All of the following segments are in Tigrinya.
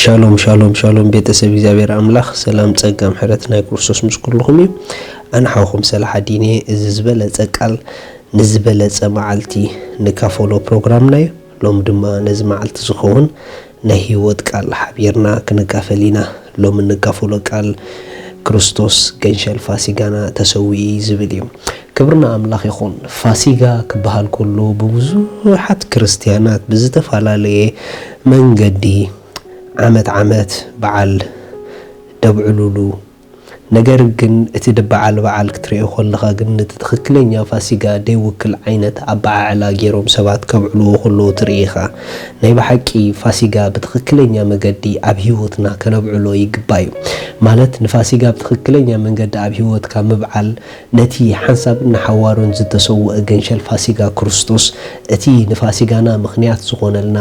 ሻሎም ሻሎም ሻሎም፣ ቤተሰብ እግዚኣብሔር ኣምላኽ ሰላም ጸጋ ምሕረት ናይ ክርስቶስ ምስ ኩልኹም እዩ። ኣነ ሓውኹም ሰላሓዲን እየ። እዚ ዝበለጸ ቃል ንዝበለጸ መዓልቲ ንካፈሎ ፕሮግራምና እዩ። ሎም ድማ ነዚ መዓልቲ ዝኸውን ናይ ህይወት ቃል ሓቢርና ክንካፈል ኢና። ሎም እንካፈሎ ቃል ክርስቶስ ገንሸል ፋሲጋና ተሰዊኡ ዝብል እዩ። ክብርና ኣምላኽ ይኹን። ፋሲጋ ክበሃል ከሎ ብብዙሓት ክርስትያናት ብዝተፈላለየ መንገዲ ዓመት ዓመት በዓል ደብዕሉሉ። ነገር ግን እቲ በዓል በዓል ክትርእዮ ከለኻ ግን ነቲ ትኽክለኛ ፋሲጋ ደይውክል ዓይነት ኣበዓዕላ ገይሮም ሰባት ከብዕልዎ ከለዉ ትርኢ ኢኻ። ናይ ብሓቂ ፋሲጋ ብትኽክለኛ መገዲ ኣብ ህይወትና ከነብዕሎ ይግባእ እዩ። ማለት ንፋሲጋ ብትኽክለኛ መንገዲ ኣብ ህይወትካ ምብዓል ነቲ ሓንሳብን ንሓዋሩን ዝተሰውአ ገንሸል ፋሲጋ ክርስቶስ፣ እቲ ንፋሲጋና ምኽንያት ዝኾነልና፣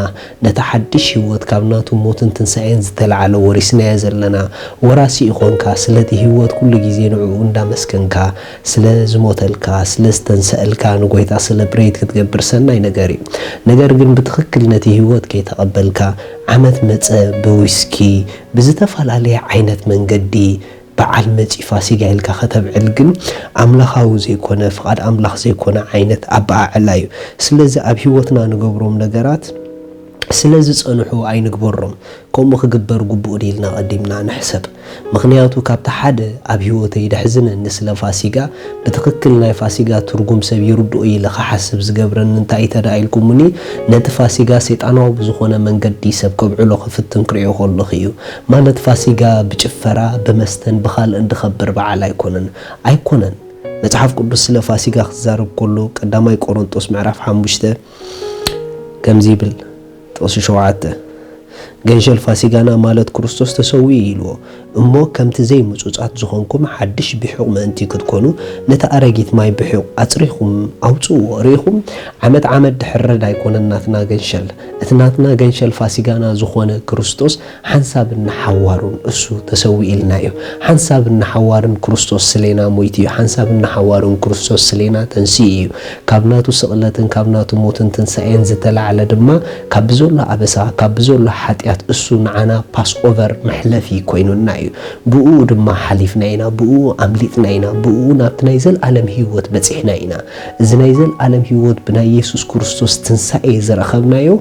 ነቲ ሓድሽ ህይወት ካብ ናቱ ሞትን ትንሳኤን ዝተላዕለ ወሪስናዮ ዘለና ወራሲ ኢኾንካ። ስለቲ ህይወት ኩሉ ግዜ ንዕኡ እንዳመስገንካ፣ ስለ ዝሞተልካ፣ ስለ ዝተንሰአልካ ንጎይታ ሰለብሬት ክትገብር ሰናይ ነገር እዩ። ነገር ግን ብትኽክል ነቲ ህይወት ከይተቐበልካ፣ ዓመት መጸ ብዊስኪ፣ ብዝተፈላለየ ዓይነት መንገዲ በዓል መጺ ፋሲጋ ኢልካ ከተብዕል ግን ኣምላኻዊ ዘይኮነ፣ ፍቓድ ኣምላኽ ዘይኮነ ዓይነት ኣበዓዕላ እዩ። ስለዚ ኣብ ህይወትና ንገብሮም ነገራት ስለ ዝጸንሑ ኣይንግበሮም። ከምኡ ክግበር ግቡእ ድዩ ኢልና ቀዲምና ንሕሰብ። ምኽንያቱ ካብቲ ሓደ ኣብ ህይወተይ ደሕዝነኒ ስለ ፋሲጋ፣ ብትኽክል ናይ ፋሲጋ ትርጉም ሰብ ይርድኦ ኢለ ክሓስብ ዝገብረኒ እንታይ እዩ ተዳ ኢልኩምኒ፣ ነቲ ፋሲጋ ሰይጣናዊ ብዝኾነ መንገዲ ሰብ ከብዕሎ ክፍትን ክርእዮ ከለኹ እዩ። ማለት ፋሲጋ ብጭፈራ፣ ብመስተን ብኻልእን ድኸብር በዓል ኣይኮነን። ኣይኮነን። መጽሓፍ ቅዱስ ስለ ፋሲጋ ክዛረብ ከሎ ቀዳማይ ቆሮንጦስ ምዕራፍ ሓሙሽተ ከምዚ ይብል፣ ጥቕሲ ሸውዓተ፣ "ገንሸል ፋሲጋና ማለት ክርስቶስ ተሰዊኡ" ኢልዎ። "እሞ ከምቲ ዘይምጹጻት ዝኾንኩም ሓድሽ ብሑቕ ምእንቲ ክትኮኑ ነቲ ኣረጊት ማይ ብሑቕ ኣጽሪኹም ኣውጽእዎ። ርኢኹም ዓመት ዓመት ድሕረድ ኣይኮነን ናትና ገንሸል። እቲ ናትና ገንሸል ፋሲጋና ዝኾነ ክርስቶስ ሓንሳብን ንሓዋሩን እሱ ተሰዊእልና እዩ። ሓንሳብን ንሓዋርን ክርስቶስ ስሌና ሞይቱ እዩ። ሓንሳብን ንሓዋሩን ክርስቶስ ስሌና ተንስኡ እዩ። ካብ ናቱ ስቕለትን ካብ ናቱ ሞትን ትንሳኤን ዝተላዕለ ድማ ካብ ብዘሎ ኣበሳ፣ ካብ ብዘሎ ሓጢኣት እሱ ንዓና ፓስ ኦቨር መሕለፊ ኮይኑና እዩ። ብኡ ድማ ሓሊፍና ኢና፣ ብኡ ኣምሊጥና ኢና፣ ብኡ ናብቲ ናይ ዘልኣለም ህይወት በጺሕና ኢና። እዚ ናይ ዘልኣለም ህይወት ብናይ የሱስ ክርስቶስ ትንሳኤ ዝረኸብናዮ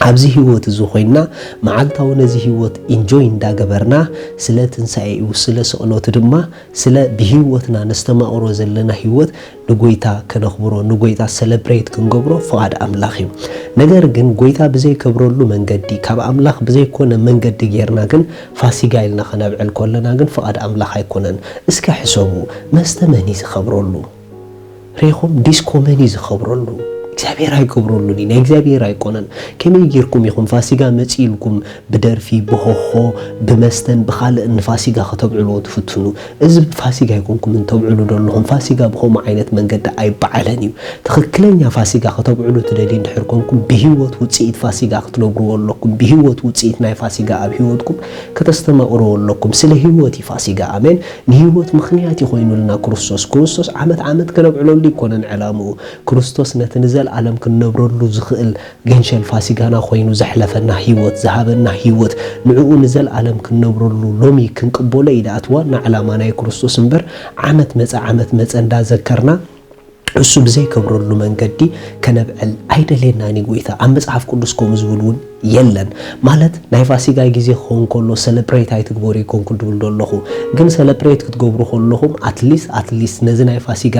ኣብዚ ህይወት እዚ ኮይንና መዓልታዊ ነዚ ህይወት ኢንጆይ እንዳገበርና ስለ ትንሳኤኡ፣ ስለ ስቕለቱ ድማ ስለ ብህይወትና ነስተማቕሮ ዘለና ህይወት ንጎይታ ከነኽብሮ፣ ንጎይታ ሰለብሬት ክንገብሮ ፍቓድ ኣምላኽ እዩ። ነገር ግን ጎይታ ብዘይከብረሉ መንገዲ፣ ካብ ኣምላኽ ብዘይኮነ መንገዲ ጌርና ግን ፋሲጋ ኢልና ከነብዕል ከለና ግን ፍቓድ ኣምላኽ ኣይኮነን። እስከ ሕሰቡ፣ መስተ መን እዩ ዝኸብረሉ? ሬኹም ዲስኮ መን እዩ ዝኸብረሉ? እግዚኣብሔር ኣይከብረሉን እዩ። ናይ እግዚኣብሔር ኣይኮነን። ከመይ ጌርኩም ኢኹም ፋሲጋ መጺ ኢልኩም ብደርፊ፣ ብሆሆ፣ ብመስተን ብኻልእን ንፋሲጋ ከተብዕልዎ ትፍትኑ? እዚ ፋሲጋ ኣይኮንኩምን ተብዕሉ ዘለኹም። ፋሲጋ ብኸምኡ ዓይነት መንገዲ ኣይበዓለን እዩ። ትኽክለኛ ፋሲጋ ከተብዕሉ ትደልዩ እንድሕር ኮንኩም፣ ብህይወት ውጽኢት ፋሲጋ ክትነብርዎ ኣለኩም። ብህይወት ውጽኢት ናይ ፋሲጋ ኣብ ህይወትኩም ከተስተማቕርዎ ኣለኩም። ስለ ህይወት እዩ ፋሲጋ። ኣሜን። ንህይወት ምኽንያት እዩ ኮይኑልና ክርስቶስ። ክርስቶስ ዓመት ዓመት ከነብዕለሉ ይኮነን ዕላምኡ። ክርስቶስ ነቲ ንዘልኣለም ክንነብረሉ ዝኽእል ገንሸል ፋሲጋና ኮይኑ ዘሕለፈና ህይወት፣ ዝሃበና ህይወት፣ ንዕኡ ንዘልኣለም ክንነብረሉ ሎሚ ክንቅበሎ እዩ ደኣ እቲ ዋና ዕላማ ናይ ክርስቶስ እምበር፣ ዓመት መጸ ዓመት መጸ እንዳዘከርና እሱ ብዘይከብረሉ መንገዲ ከነብዕል ኣይደልየናን እዩ ጎይታ። ኣብ መጽሓፍ ቅዱስ ከምኡ ዝብል እውን የለን። ማለት ናይ ፋሲጋ ግዜ ክኸውን ከሎ ሰለብሬት ኣይትግበሩ ኣይኮንኩን ድብል ዶ ኣለኹ። ግን ሰለብሬት ክትገብሩ ከለኹም ኣትሊስት፣ ኣትሊስት ነዚ ናይ ፋሲጋ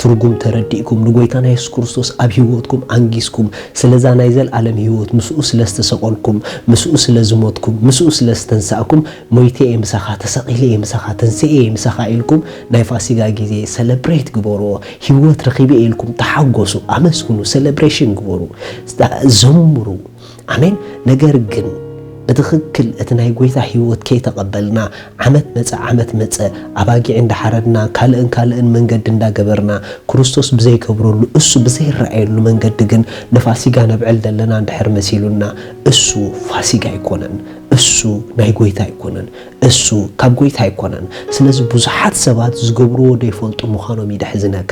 ትርጉም ተረዲእኩም፣ ንጎይታና የሱስ ክርስቶስ ኣብ ህይወትኩም ኣንጊስኩም፣ ስለዛ ናይ ዘልኣለም ህይወት ምስኡ ስለ ዝተሰቐልኩም፣ ምስኡ ስለ ዝሞትኩም፣ ምስኡ ስለ ዝተንሳእኩም፣ ሞይተ እየ ምሳኻ፣ ተሰቒለ እየ ምሳኻ፣ ተንስኤ እየ ምሳኻ ኢልኩም ናይ ፋሲጋ ግዜ ሰለብሬት ግበርዎ። ህይወት ረኺበ ኢልኩም ተሓጎሱ፣ ኣመስግኑ፣ ሰለብሬሽን ግበሩ፣ ዘምሩ። ኣሜን። ነገር ግን ብትኽክል እቲ ናይ ጎይታ ህይወት ከይተቐበልና፣ ዓመት መጸ ዓመት መጸ ኣባጊዕ እንዳሓረድና፣ ካልእን ካልእን መንገዲ እንዳገበርና፣ ክርስቶስ ብዘይከብረሉ፣ እሱ ብዘይረኣየሉ መንገዲ ግን ንፋሲጋ ነብዕል ዘለና እንድሕር መሲሉና፣ እሱ ፋሲጋ ኣይኮነን። እሱ ናይ ጎይታ ኣይኮነን። እሱ ካብ ጎይታ ኣይኮነን። ስለዚ ብዙሓት ሰባት ዝገብርዎ ዘይፈልጡ ምዃኖም ይደሕዝነካ።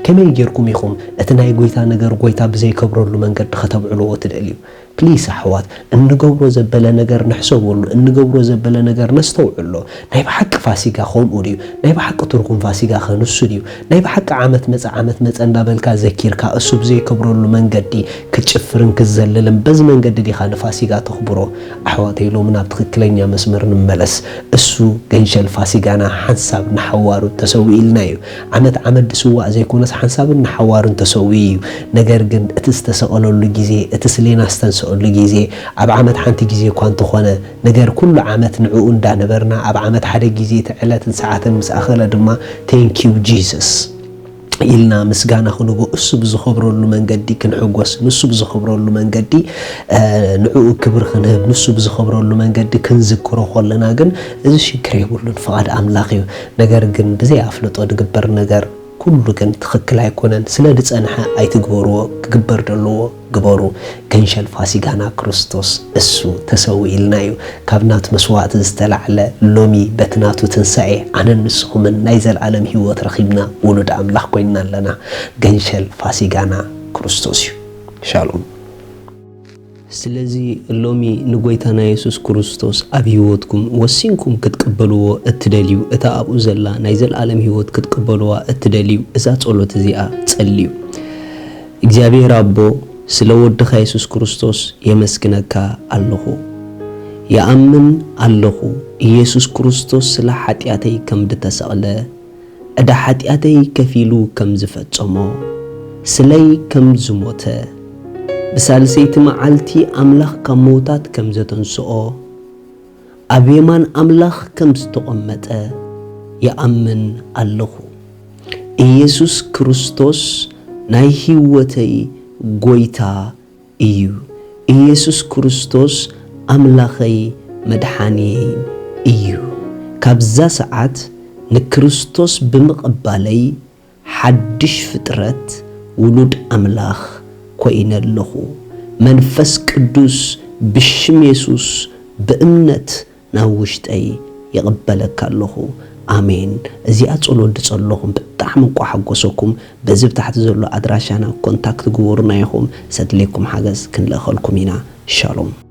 ከመይ ጌርኩም ኢኹም እቲ ናይ ጎይታ ነገር ጎይታ ብዘይከብረሉ መንገዲ ከተብዕልዎ ትደልዩ? ፕሊስ ኣሕዋት፣ እንገብሮ ዘበለ ነገር ንሕሰበሉ፣ እንገብሮ ዘበለ ነገር ነስተውዕሎ። ናይ ብሓቂ ፋሲጋ ከምኡ ድዩ? ናይ ብሓቂ ትርጉም ፋሲጋ ከ ንሱ ድዩ? ናይ ብሓቂ ዓመት መጸ ዓመት መጸ እንዳበልካ ዘኪርካ እሱ ብዘይከብረሉ መንገዲ ክትጭፍርን ክትዘልልን በዚ መንገዲ ዲኻ ንፋሲጋ ተኽብሮ? ኣሕዋተይ፣ ሎሚ ናብ ትኽክለኛ መስመር ንመለስ። እሱ ገንሸል ፋሲጋና ሓንሳብ ንሓዋሩ ተሰዊእልና እዩ። ዓመት ዓመት ድስዋእ ዘይኮነስ ሓንሳብን ንሓዋሩን ተሰዊኡ እዩ። ነገር ግን እቲ ዝተሰቐለሉ ግዜ፣ እቲ ስሌና ዝተንሰኣሉ ግዜ፣ ኣብ ዓመት ሓንቲ ግዜ እኳ እንተኾነ፣ ነገር ኩሉ ዓመት ንዕኡ እንዳነበርና፣ ኣብ ዓመት ሓደ ግዜ እቲ ዕለትን ሰዓትን ምስ ኣኸለ ድማ፣ ቴንክ ዩ ጂሰስ ኢልና ምስጋና ክንቦ፣ እሱ ብዝኸብረሉ መንገዲ ክንሕጎስ፣ ንሱ ብዝኸብረሉ መንገዲ፣ እ፣ ንዕኡ ክብሪ ክንህብ፣ ንሱ ብዝኸብረሉ መንገዲ ክንዝክሮ ከለና ግን፣ እዚ ሽግር የብሉን፣ ፍቓድ ኣምላኽ እዩ። ነገር ግን ብዘይ ኣፍልጦ ዝግበር ነገር ኩሉ ግን ትኽክል ኣይኮነን። ስለ ዝጸንሐ ኣይትግበርዎ፣ ክግበር ዘለዎ ግበሩ። ገንሸል ፋሲጋና ክርስቶስ እሱ ተሰዊእልና እዩ። ካብ ናቱ መስዋእቲ ዝተላዕለ ሎሚ በቲ ናቱ ትንሳኤ ኣነን ንስኹምን ናይ ዘልኣለም ህይወት ረኺብና ውሉድ ኣምላኽ ኮይንና ኣለና። ገንሸል ፋሲጋና ክርስቶስ እዩ። ሻሎም። ስለዚ ሎሚ ንጎይታና የሱስ ክርስቶስ ኣብ ህይወትኩም ወሲንኩም ክትቅበልዎ እትደልዩ፣ እታ ኣብኡ ዘላ ናይ ዘልኣለም ህይወት ክትቅበልዋ እትደልዩ፣ እዛ ጸሎት እዚኣ ጸልዩ። እግዚኣብሔር ኣቦ፣ ስለ ወድኻ የሱስ ክርስቶስ የመስግነካ ኣለኹ። ይኣምን ኣለኹ፣ ኢየሱስ ክርስቶስ ስለ ሓጢኣተይ ከም ድተሰቕለ፣ ዕዳ ሓጢኣተይ ከፊሉ ከም ዝፈጸሞ፣ ስለይ ከም ዝሞተ፣ ብሳልሰይቲ መዓልቲ ኣምላኽ ካብ ምዉታት ከም ዘተንስኦ፣ ኣብ የማን ኣምላኽ ከም ዝተቐመጠ ይኣምን ኣለኹ። ኢየሱስ ክርስቶስ ናይ ህይወተይ ጎይታ እዩ። ኢየሱስ ክርስቶስ ኣምላኸይ መድሓንየይን እዩ። ካብዛ ሰዓት ንክርስቶስ ብምቕባለይ ሓድሽ ፍጥረት ውሉድ ኣምላኽ ኮይነ ኣለኹ። መንፈስ ቅዱስ ብሽም የሱስ ብእምነት ናብ ውሽጠይ ይቕበለካ ኣለኹ። ኣሜን። እዚኣ ጸሎት ዝጸለኹም ብጣዕሚ እንቋ ሓጎሰኩም። በዚ ብታሕቲ ዘሎ ኣድራሻና ኮንታክት ግበሩና ኢኹም። ዘድልየኩም ሓገዝ ክንልእኸልኩም ኢና። ሻሎም።